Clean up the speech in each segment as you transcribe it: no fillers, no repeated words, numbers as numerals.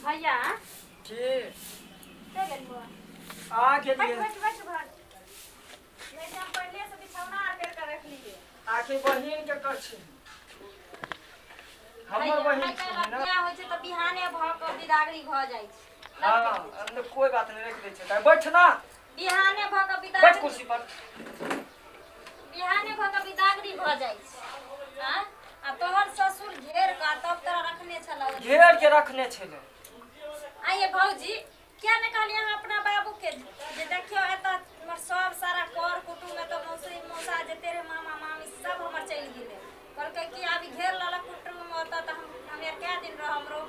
भैया की चलि गेलियै आ गेलियै। बैठ बैठ बैठ घर नहीं तो हम पहले से बिछौना आर कर के रखलिए। आखिर बहिन के कर छी, हमर बहिन छी ने। बियाह होइ छै तऽ बिहाने भऽ कऽ बिदागरी भऽ जाइ छै। हाँ, अंदर कोई बात नहीं, रख दै छै। ताइ बैठ ना। बिहाने भऽ कऽ बैठ बिदागरी कुर्सी पर। बिहाने भऽ कऽ बिदागरी भऽ जाइ छै। आँय, आ तोहर ससुर घेर कऽ तब तोरा रखने छलौ। घेर के रखने छलै। आइए भौजी, किया नहि कहलियै अहाँ अपना बाबूके जे देखियौ एतऽ हमर सब सारा कर कुटुम्ब, एतऽ मौसी मौसा जते रहै, मामा मामी सब हमर चलि गेलै। कहलकै कि आब ई घेर लेलक कुटुम्ब ओतऽ, तऽ हम आर कए दिन रहब? हमरो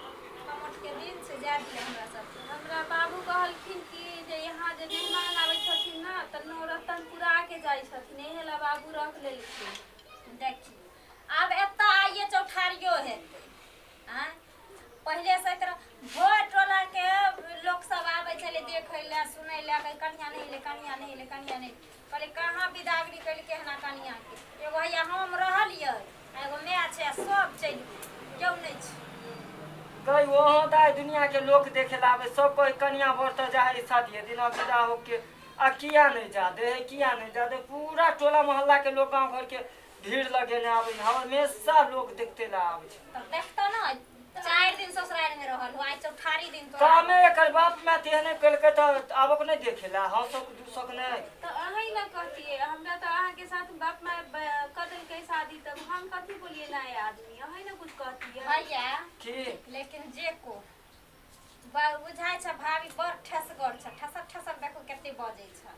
कमोटके दिन छै, जाय दिअ हमरा सबके। हमरा बाबू कहलखिन कि जे यहाँ जे मेहमान आबै छथिन ने तऽ नौरतन पुरा के जाइ छथिन, एहे ला बाबू रख लेलखिन। देखी, आब एतऽ आइए चौठारियो हेतै। आँय, पहिले से तरह भोर टोला के लोक सब आबै छलै देखै लए, सुनै लए, कहै कनिया नहि एलै, कनिया नहि एलै, कनिया नहि। कहलै कहाँ बिदागरी केलकै हन कनिया के? एगो हैया हम रहलियै आ एगो माय छै आ सब चलि गेल, केओ नहि छै। गई वहाँ दाय दुनिया के लोग देखे ला आवे, सब कोई कन्या बर तो जाए शादी दिना विदा होके, आ किया नहीं जा दे है, किया नहीं जा दे? पूरा टोला मोहल्ला के लोग, गांव घर के भीड़ लगेने आवे, हमेशा लोग देखते ला आवे छै। तब देखतऽ ने, 4 दिन ससुरारि में रहल हो, आइ चौठारी दिन तो। कामे एकर बाप माय तेहने केलकै तऽ आबक नहि देखेला, हम सब दूसक नहि। तऽ अहीं ने कहतियै हमरा, तऽ अहाँके साथ बाप माय कऽ देलकै शादी, तब हम कथी बोलियै? नया आदमी, अहीं ने कुछ कहतियै। भैया। की? लेकिन जे को बुझाइ छै भाभी बड़ ठेसगर छै, ठसक ठसक देखो कते बजै छै।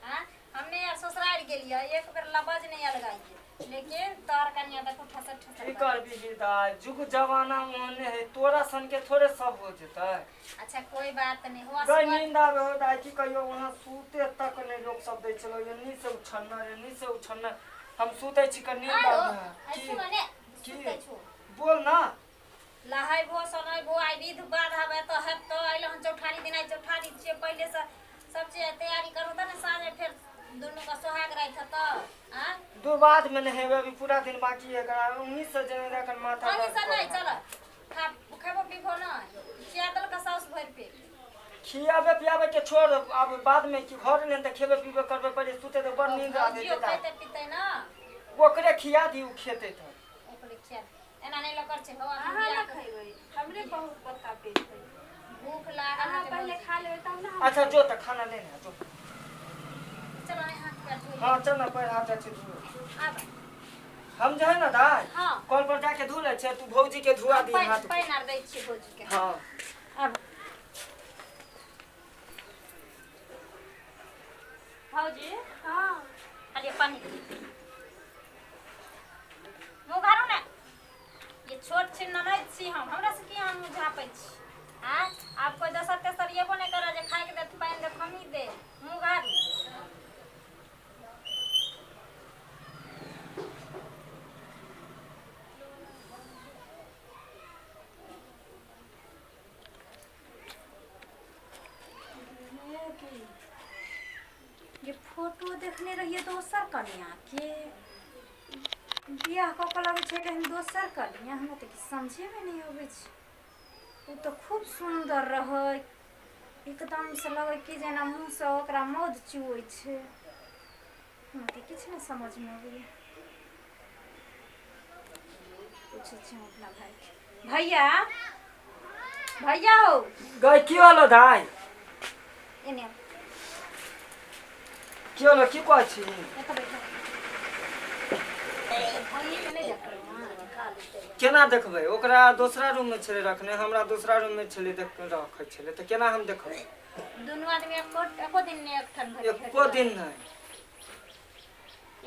आँ, हमे आर ससुरारि गेलियै, एक बेर लबज नहि अलगाइए, लेकिन तोहर कनिया देखो ठसक ठसक की बजै। करबी दाय, जुग जमाना ओहने है, तोरा सन के थोड़े सब हो जेतै। अच्छा, कोई बात नहीं हुआ। गई नींद आबे हो दाय, की कहियो, वहाँ सूते तक नहीं लोग सब दै छलो, एन्नी से उछन्नर, एन्नी से उछन्नर। हम सुतै छी के नींद आरो आबे है। आ की सुनो ने। की? सुतै छो? बोल ना। लहाइबो सुनैबो, आइ विध बाध हबै तऽ हेतौ। अइलो हन चौठारी दिन, आइ चौठारी छियै, पहिले से सब चीज तैयारी करू तऽ ने साँझ मे फेर दुनू के सोहाग राति हेतौ। आँ, दू बाद में नहेबै, अभी पूरा दिन बाकी है। एकरा उन्नीस से जेना एखन माथा पानी दर्द से नहीं करै है। चल खा, खेबो पीबो नहीं, खिया देलक साउस भरि पेट। खियाबे पियाबे के छोड़, अब बाद में की घर ने तऽ खेबे पीबे करबे, पहिले सुते तऽ बड़ नींद आबे। भौजियो खेतै पीतै ना? ओकरे खिया दी, उ खेतै तऽ। ओकरे खिया, एना नहि लकर छै हौ। अहाँ बियाह ने के खैबै, हमरे बहुत बड़का पेट है। भूख लागल अहाँ हेतै पहिले भौजी। खा लेबै तब ने हम। अच्छा जो तऽ खाना लेने आ जो। चलो ने, हाथ पैर धोइ। हाँ चल ना, पैर हाथ जाइ छै धो। आब। हम जे है ना दाय, हाँ। कल पर जाके धो लै छै, तू भौजी के धुआ दी हाथ। पानि आर दै छियै भौजी के। हाँ। आब भौजी। हाँ। खाली पानी मुँह घारू ने। ये छोट छी ननैद छी हम, हमरा से की अहाँ मुँह झाँपै छी? आँय, आब कोइ दोसर तेसर एबो नहि करत जे खाइके देत, पानि देत, हमही देब। मुँह घारू। ये फोटो देखने रहिए दोसर कनिया के, बियाह कऽ कऽ लगै छै कहीं दोसर कनिया। हमरा तऽ किछु समझेमे नहि अबै छै। ओ तऽ खूब सुन्दर रहै, एकदमसँ लगै कि जेना मुँहसँ ओकरा मौध चुअै छै। हमरा तऽ किछु नहि समझमे अबैए। पूछै छी हम अपना भाइके। भैया, भैया हो। गई, की होलो दाय? एने आउ। की होलो, की कहै छी? एतऽ बैठो। भैयाके नहि देखलहुँ अहाँ? केना देखबै ओकरा? दोसरा रूम में छलै रखने, हमरा दोसरा रूम में छलै देख रखै छलै, तऽ केना हम देखबै? दुनू आदमी एको एको दिन नहि एकठाम भेल? एको दिन नहि।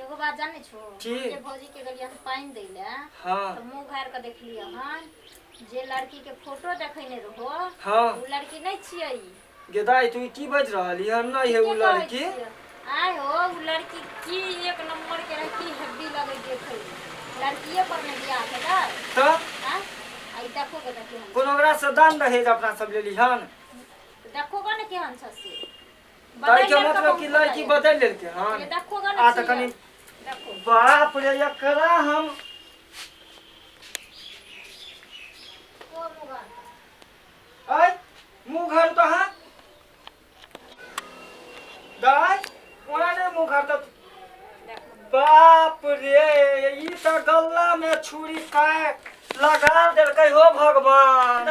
एगो बात जानै छो? की? जे भौजी के गेलियै हन पानि दै लए, हाँ। तऽ मुँह घारि कऽ देखलियै हन, जे लड़की के फोटो देखैने रहो, हाँ। ओ लड़की नहि छियै ई। गे दाइ, तू ई की बाजि रहली हन? नहि है उ ठीके कहै लड़की। छियै। आय हो, उ लड़की की एक नंबर के रहै, की हेब्बी लगै देखै मे। लड़किए पर ने बियाह भेलै? तऽ। आँय, आ ई देखो के केहन छै। कोनो ओकरा से दान दहेज अपना सब लेली हन? देखो ग ने केहन छ से। ताहि के बदलि लेलकै। मतलब कि बहुत लड़की बदलि। बदलि लेलकै हन? ये देखो ग ने आ तऽ छियै। कनि देखो। बाप रे, एकरा हम को मुगा। आय। देलकै हो भगवान।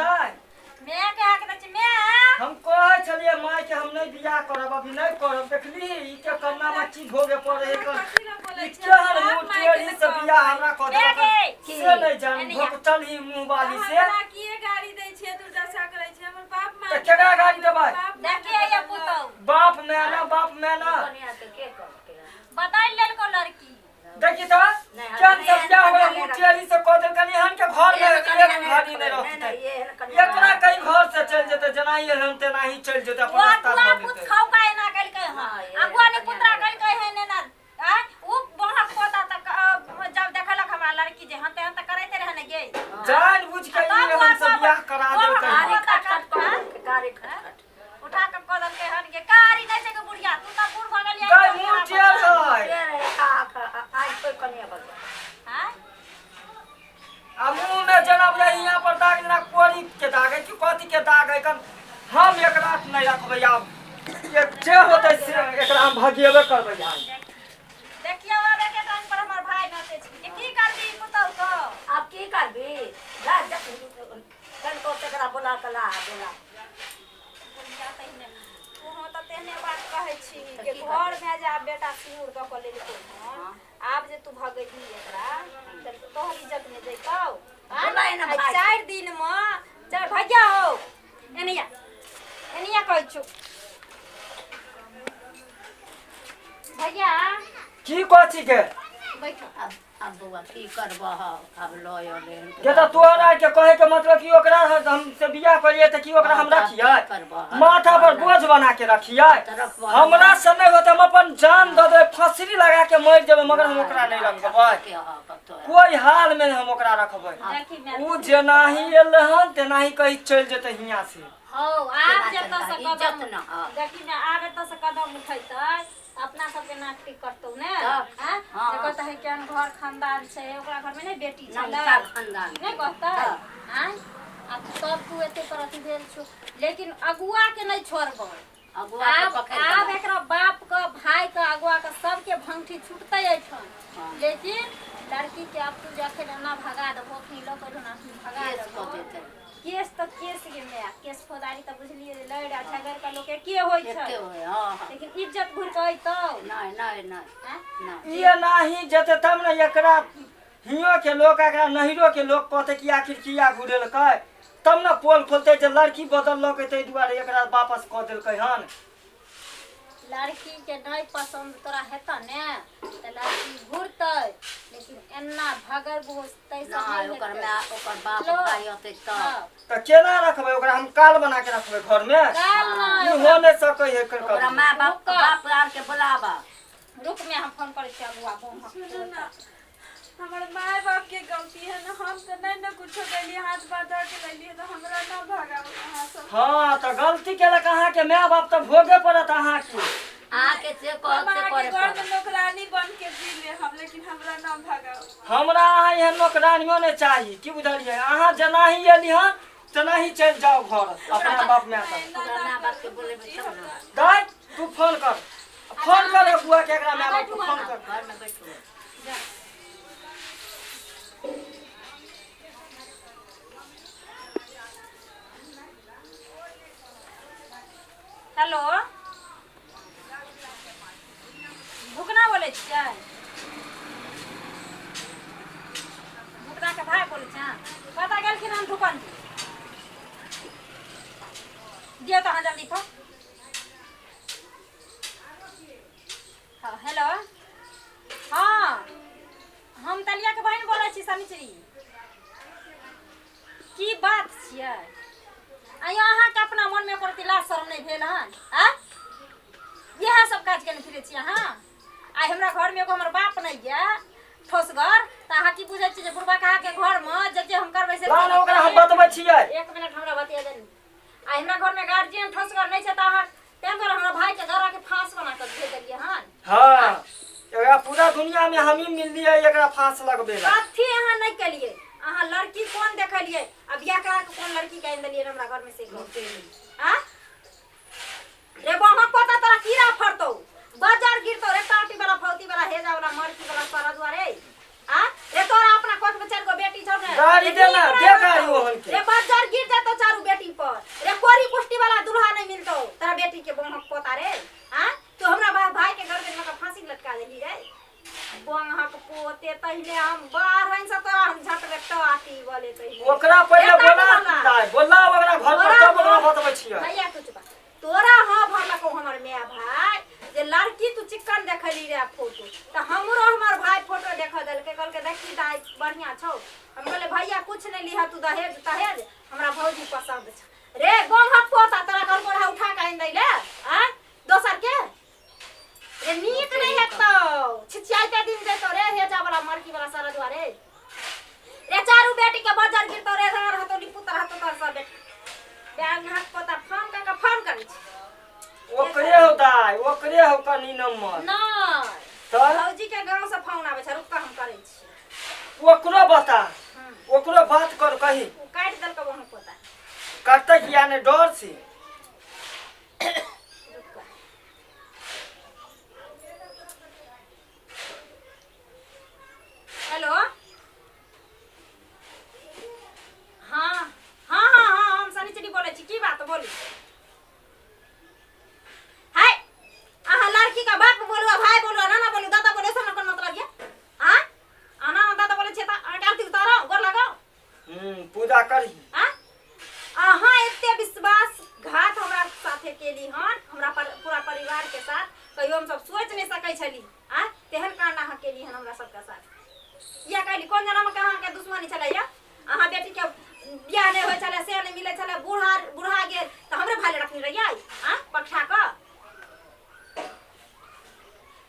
मैं के आके दै छी मैं। हम कहै छलियै माय के हम नहीं बियाह करब, अभी नहीं करब। देखली ई के कन्ना में की भोगे पड़े है, ई केहन मुँह टेढ़ी से बियाह हमरा कऽ देलकै से नहीं जानी। भोगतल ही मुँह वाली से हमरा किए गाड़ी दै छियै, दुर्दशा करै छियै हमर बाप माय। त केकरा गाड़ी देबै? देखिए ये पुतौ बाप मैना, बाप मैना बदल लेलको लड़की। देखी त केहन सब बियाह होय मुँह टेढ़ी से कऽ देलकनि हन के घर में एक घड़ी नहीं रहतै। एकरा कहीं घर से चल जेतै, जेनाही एहन तेनाही चल जेतै अपन रास्ता अगुआ धऽ पुत लेतै। खाउ का एना कलकै हन, अगुआ ने पुत्रा कलकै हन एना। आ उ बहक पोता तक जब देखलक हमरा लड़की जे हन तेहन त करैते रहे ने गे, जान बुझ के ई एहन से बियाह करा देलकै हन। कारी खट उठा के कऽ देलकै हन गे। कारी नहि छै गे बुढ़िया, तू त बूढ़ भऽ गेलियै। गाय मुँह टेढ़ है हां आ मुँह में जेना बुझाइ यहाँ पर दाग, जेना कोरी के दाग है कि कथी के दाग है। कन हम एकरा नहीं रखबै आब, जे होतै से एकरा हम भगेबे करबै आब। देखियौ आब एके टांग पर हमर भाई नाचै छै जे की करबी पुतौ को। आब की करबी? जा कनको तकरा बोला के ला बोला। बुढ़िया तहिने तोहूँ तऽ तेहने बात कहै छी कि घर में जे आब बेटा सिंदूर दऽ कऽ लेलकै हन, आब जे तू भगेबही एकरा तऽ तोहर इज्जत नहि जैतौ। 4 दिन में चार भैया हो एनिया एनिया कहै छु भैया की कथी के बैठो। अब बौआ की करबह, अब लय अले के त तोहरा के कहे के मतलब कि ओकरा हम से बियाह करिए त की ओकरा हम रखिए, माथा पर बोझ बना के रखिए? हमरा से नहीं होते, हम अपन जान दऽ देबै, फांसी लगा के मर जेबै, मगर हम ओकरा नहीं रखबै। कोई हाल में हम ओकरा रखबै। उ जेनाही एलै हन तेनाही कही चलि जेतै हियाँ से। हौ आब जतऽ से कदम देखी ने, आब एतऽ से कदम उठैतै अपना सबके नाटक करतौ ने। हां जे कहतै है केहन घर खानदान छै, ओकरा घर में नहीं बेटी छै नहीं कहतै। हां आ सब तू एते पर अथी भेल छौ, लेकिन अगुआ के नहीं छोड़बै। आब एकरा बाप के भाई के अगुआ के सबके भंगठी छूटतै एठन, लेकिन लड़की के अब तू जखन एना भगा देबो अखनी लऽ के भगा देबो। केस त केस गे माय, केस फौजदारी त बुझलियै जे लड़ि आ झगड़ि के लोक के होइ छै, लेकिन इज्जत घुरि के अइतौ नहीं नहीं नहीं। ई नाही जेतै तब ने एकरा हियो के लोक एकरा नहिरो के लोक कहतै कि आखिर किया घुरेलकै, तब ने पोल खोलतै जे लड़की बदललकै ताहि दुआरे एकरा वापस कऽ देलकै हन। लड़की के नहीं पसंद तोरा हेतौ ने त लड़की घुरतै, लेकिन एना भगरबो तैसे नहीं। ओकर माय ओकर बाप भाई होतै त केना रखबै ओकरा? हम काल बना के रखबै घर में? काल ई हो नहीं सकै है। ओकरा माय बाप बाप आर के बोलाबा। रुक में हम फोन करै छी अगुआ बम। सुनू ना, हमर my बाप के गलती है ना, हम तो नहीं ना कुछो कैलिए, हाथ बांधा के लैलिए तो हमरा ना भगाओ अहाँ सब। हाँ त गलती केलक अहाँ के my बाप त भोगे पड़त अहाँ के। अहाँ के से कह हम से अहाँ करे के घर में पड़त। नौकरानी बन के जी ले हम, लेकिन हमरा ना भगाओ। हमरा अहाँ एहन नौकरानियो नहीं चाही, की बुझलियै? अहाँ जेनाही एली हन तेनाही चलि जाउ घर अपना बाप my तक। ओकरा माय बाप के बोलेबै तब ना। दाइ तू फोन कर, फोन कर बुआ के, एकरा my बाप के फोन कर। घर में बैठू। हेलो भुकना बोलै छियै? भुकना के भाई बोलै छियै? कतऽ गेलखिन हन ढुकन जी? दियौ तऽ अहाँ जल्दी फोन। हाँ हेलो, हाँ हम तलिया के बहिन बोलै छी शनिचरी। की बात छियै? आइयो अहाँके अपना मनमे प्रति लाज शरम नहि भेल हन? आ इएह सब काज केने फिरै छी अहाँ? आइ हमरा घरमे एगो हमर बाप नहि यऽ ठोसगर, तऽ अहाँ की बुझै छियै जे बुढ़बा अहाँके घरमे जे जे हम करबै से ला ना ओकरा हम बतबै छियै। एक मिनट हमरा बतिया देनी। आइ हमरा घरमे गार्जियन ठोसगर नहि छै तऽ अहाँ तें दुआरे हमरा भाईके गराके फांस बना कऽ भेज देलियै हन। हाँ एकरा पूरा दुनिया में हम ही मिललियै एकरा फांस लगबे ला। कथी अहाँ नहि केलियै? अहाँ लड़की कोन देखलियै आ बियाह करा के कोन लड़की के आनि देलियै हमरा घरमे से कहू? आ रे बहक पता तोरा कीड़ा फड़तौ, बजर गिरतौ रे, टाटी वाला फौती वाला हेजा वाला मरकी वाला सारा दुआरे। आ रे तो तोरा अपना कोख में चारि गो बेटी छौ ने। गाड़ी रे दे ना, नीक दे रहतौ। गाड़ी ओहन के। रे बज्जर गिर जेतौ चारू बेटी पर। रे कोरी पुष्टि वाला दुल्हा नहीं मिलतौ तोरा बेटी के बहक पोता रे। हाँ तू हमरा भाई के गर्दन में फांसी लटका देली रे बहक पोते। तहिले हम बाहर से तोरा हम झटबे तो आती बोले तहिले। ओकरा पहिले एता बोला बोला। दाइ, बोला ओकरा घर पर तब ओकरा बतबै छियै। भैया तू चुप। तोरा हाँ भरलको हमर my भाई जे लड़की तू चिकन देखली रे फोटो, तऽ हमरो हमर भाई फोटो देख देलकै, कहलकै देखी दाइ बढ़िया छौ। हम कहलियै भैया कुछ नहीं लिह तू दहेज तहेज, हमरा भौजी पसंद छ। रे गोंहक पोता तोरा कहलको रहे उठा के आनि दै ले आँय दोसर के। रे नीक नहीं हेतौ, छिछियाइते दिन जेतौ रे हेजा वाला मरकी वाला सरजुआ रे। रे चारू बेटी के बजर गिरतौ रे, रहतौ निपुत रहतौ तोर सब बेटी। बैग पोता फोन कर के फोन करै छी। ओकरे हो दाइ, ओकरे हो कनी नंबर। नहीं तऽ भौजी के गांव से फोन आबै छै, रुक हम करै छी। ओकरो बता, ओकरो बात कर कही। ओ काटि देलकै वहाँ पोता। करतै किया नहि डर से। रुक। हेलो हाँ हाँ हाँ हाँ हम सनिचरी बोलै छी, की बात बोलू? हाय अहाँ लड़की का बाप बोलू आ भाई बोलू आ नाना बोलू दादा बोलू, ऐसा कोन मतलब ये? हाँ आ नाना दादा बोलै छियै तऽ अहाँके आरती उतारो गोर लगाओ। पूजा करही। हाँ अहाँ एते विश्वास घात हमरा साथे केली हन, हमरा पर, पूरा परिवार के साथ कहियो हम सब सोच नहीं सकै छली। आ तेहन कांड अहाँ केली हन हमरा सबके साथ। किया कहली कोन जनम के अहाँके दुश्मनी छलै या? अहाँ बेटी के बियाह नहि होइ छलै से नहि मिलै छलै, बूढ़ा बूढ़ा गेल तऽ हमरे भाई रखने रहियै आ पठा कऽ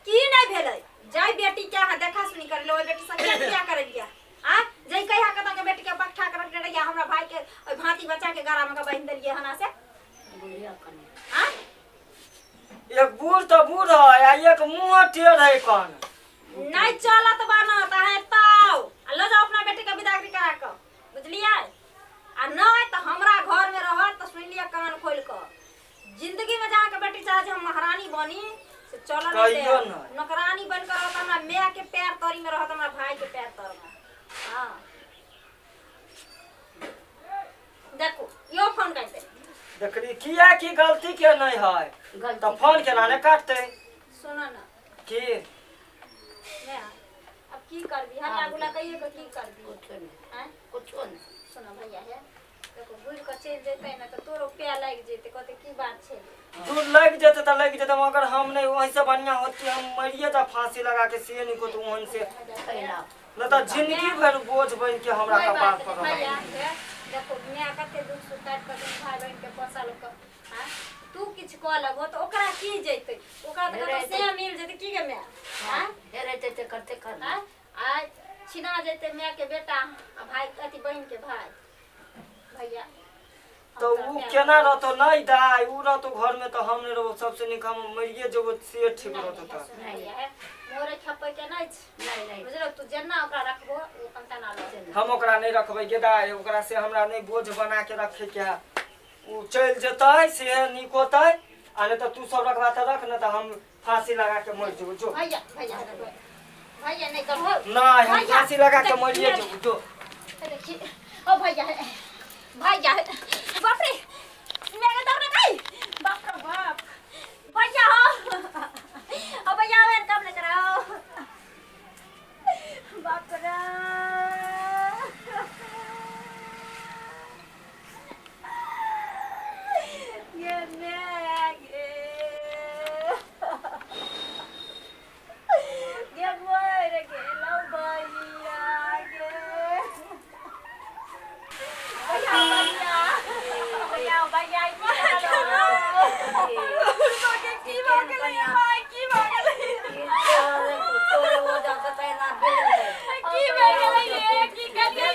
की नहि भेलै? जाहि बेटी के अहाँ देखा सुनी करलियै ओहि बेटी से किया बियाह करेलियै? आ जै कहिया कतऽ के बेटी के पठा के रखने रहियै, हमरा भाई के ओहि भांति बच्चा के गरा में के बान्हि देलियै हना से। बुढ़िया कनी आ एक बूढ़ तऽ बूढ़ है आ एक मुँह टेढ़ है कन। नहीं चलत बा न तऽ अहाँ एतऽ आउ आ लऽ जाउ अपना बेटी के विदागरी करा कऽ, बुझलियै? आ नहि तऽ हमरा घर में रहत तऽ सुनि लिअ कान खोलि कऽ, जिंदगी में जहाँ के बेटी चाहे जे हम महारानी बनी से चलऽ नहि कहियो देब। नहि। नौकरानी बनि कऽ रहत हमरा my के पैर तरी में रहत, हमरा भाई के पैर तर में। हाँ देखू यो फोन कर दे। देखली किया की गलती के नहीं है गलती तऽ फोन केना नहि काटतै? सुनो न की मैं अब की करबी, हल्ला गुल्ला कहिए के की करबी? कुछो नहीं। आँय कुछो नहीं। सुनो भैया हे देखो बुढ़ के चलि जेतै ने तऽ तोरो पैर लागि जेतै, कहतै की बात छै। दूर लागि जेतै तऽ लागि जेतै, मगर हम नहि, ओहिसँ बढ़िआँ होत कि हम मरिए जा फांसी लगा के, से नहीं होत ओहन से। फैलाओ नहि तऽ जिंदगी भरि बोझ बनि के हमरा कोई कपार बात पर नहीं रहत। भैया हे देखो my कते दुख सुख काटि कऽ दुनू भाई बहिन के पोसलक। हाँ तू किछु कऽ लेबो तऽ ओकरा की जेतै? ओकरा तऽ कतौ से मिल जेतै की गे my? हाँ हेरे ते करते कर। हाँ आ छिना जेतै my के बेटा आ भाई अथी बहिन के भाई। भैया तऽ उ केना रहतौ? नहि दाइ, उ रहतौ घरमे तऽ हम नहि रहबो, सबसे नीक हम मरिए जेबो से ठीक रहतौ। तऽ भैया हे मोरे खपै के नहि छै। नहीं नहीं। बुझलो तू जेना ओकरा रखबो ओ अपन तेना रहतै। हम ओकरा नहि रखबै गे दाइ, ओकरा से हमरा नहि बोझ बना के रखे के है। उ चलि जेतै से नीक होतै, आ नहि तऽ तू सब रखबा तऽ रख, नहि तऽ हम फांसी लगा के मरि जेबो जो। भैया भैया भैया नहीं करहो। नहि, हम भैया, फांसी लगा के मरिए जेबो जो। देखी ओ भैया भैया, बाप रे मेरे दौड़ गई, बाप रे बाप। भैया हो ओ भैया वेन कम नहीं कराओ, बाप रे ये मैं गे ये मर गेलौ भैया गे। भैया भैया भैया भैया की भऽ गेलै भाइ, की भऽ गेलै? तोरे वो जाके तैना भेल। की भऽ गेलै रे, की करियै?